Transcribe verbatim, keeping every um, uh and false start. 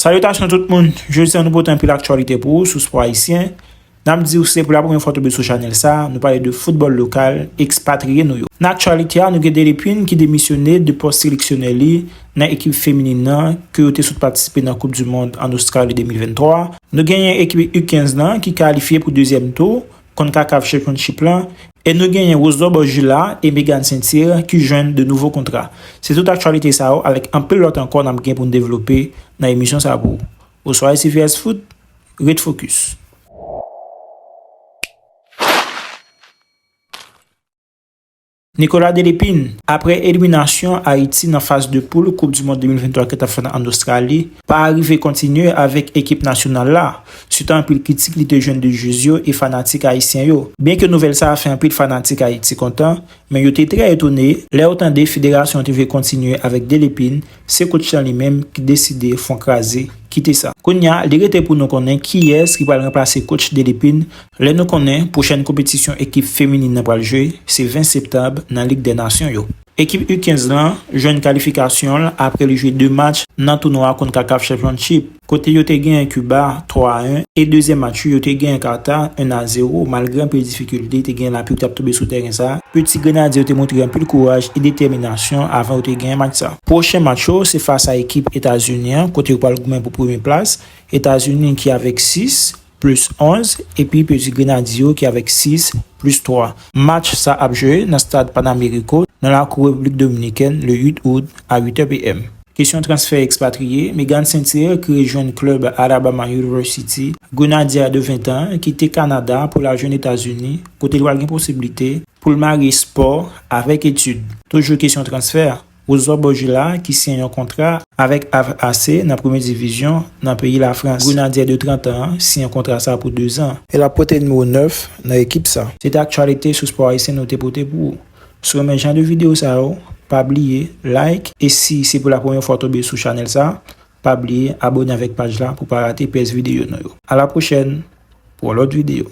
Salitasyon tout moun, jodi a nou pote anpil aktyalite pou ou sou spò ayisyen. N ap di w se pou la premyè fwa w tonbe sou chanèl sa, nou pale de foutbòl lokal, ekspatriye nou yo. Nan aktyalite a, nou gen Delepin ki demisyone de pòs seleksyonè li nan ekip feminin nan ke yo te sot patisipe nan Koup di Mond an Ostrali de mil venntwa. Nou genyen ekip U kenz lan ki kalifye pou dezyèm tou, CONCACAF Championship lan, e nou genyen Rosdor Borjula e Megan Saint-Cyr ki jwenn de nouvo kontra. Se tout aktyalite sa yo avèk anpil lòt ankò n ap gen pou n devlope nan emisyon sa pou ou. Oswa S C V S Foot, ret fokis. Nicolas Delepin, apre eliminasyon Ayiti nan faz de poul Koup di Mond de mil venntwa ki t ap fèt an Ostrali, pa arive kontinye avèk ekip nasyonal la, sitou anpil kritik li te jwenn de jwez yo e fanatik ayisyen yo. Byenke nouvèl sa a fè anpil fanatik Ayiti kontan, men yo te trè etone lè yo tande federasyon an te vle kontinye avèk Delepin, se kotch lan li menm ki deside fon kraze, kite sa. Kounye a, li rete pou nou konnen kiyès ki pral ranplase kotch Delepin lè nou konnen pwochèn konpetisyon ekip feminin nan pral jwe se ven septanm nan Lig dè Nasyon yo. Ekip U kenz lan jwenn kalifikasyon l apre li jwe de match nan tounwa CONCACAF Championship, kote yo te genyen Kiba twa a en e dezyèm match yo, yo te genyen Kata en a zewo, malgre anpil difikilte, te genyen lapli ki t ap tonbe sou tèren sa. Peti Grenadye yo te montre anpil kouraj e detèminasyon avan yo te genyen match sa. Pwochen match yo se fas a ekip Etazini an, kote yo pral goumen pou premye plas. Etazini ki avèk sis plis onz, epi Peti Grenadye yo ki avèk sis plis twa. Match sa ap jwe nan stad Panamericano, nan lakou Repiblik Dominikèn, le uit out a uit è P M. Kesyon transfè ekspatriye, Megan Saint-Cyr ki rejwenn klèb Alabama University, Grenadye de ven tan, kite Kanada pou l al jwenn Etazini, kote l pral gen posiblite pou l marye spò avèk etid. Toujou kesyon transfè, Rosdor Borjula ki siyen yon kontra avèk Havre A C nan premye divizyon nan peyi Lafrans. Grenadye de trant an an siyen kontra sa pou de zan e l ap pote nimewo nèf nan ekip sa. Se te aktyalite sou spò ayisyen nou te pote pou ou. Si w renmen jan de videyo sa yo, pa bliye like, e si se pou la premyè fwa w tonbe sou chanèl sa, pa bliye abòne avèk paj la pou w pa rate pyès videyo nou yo. A la pwochèn pou yon lòt videyo.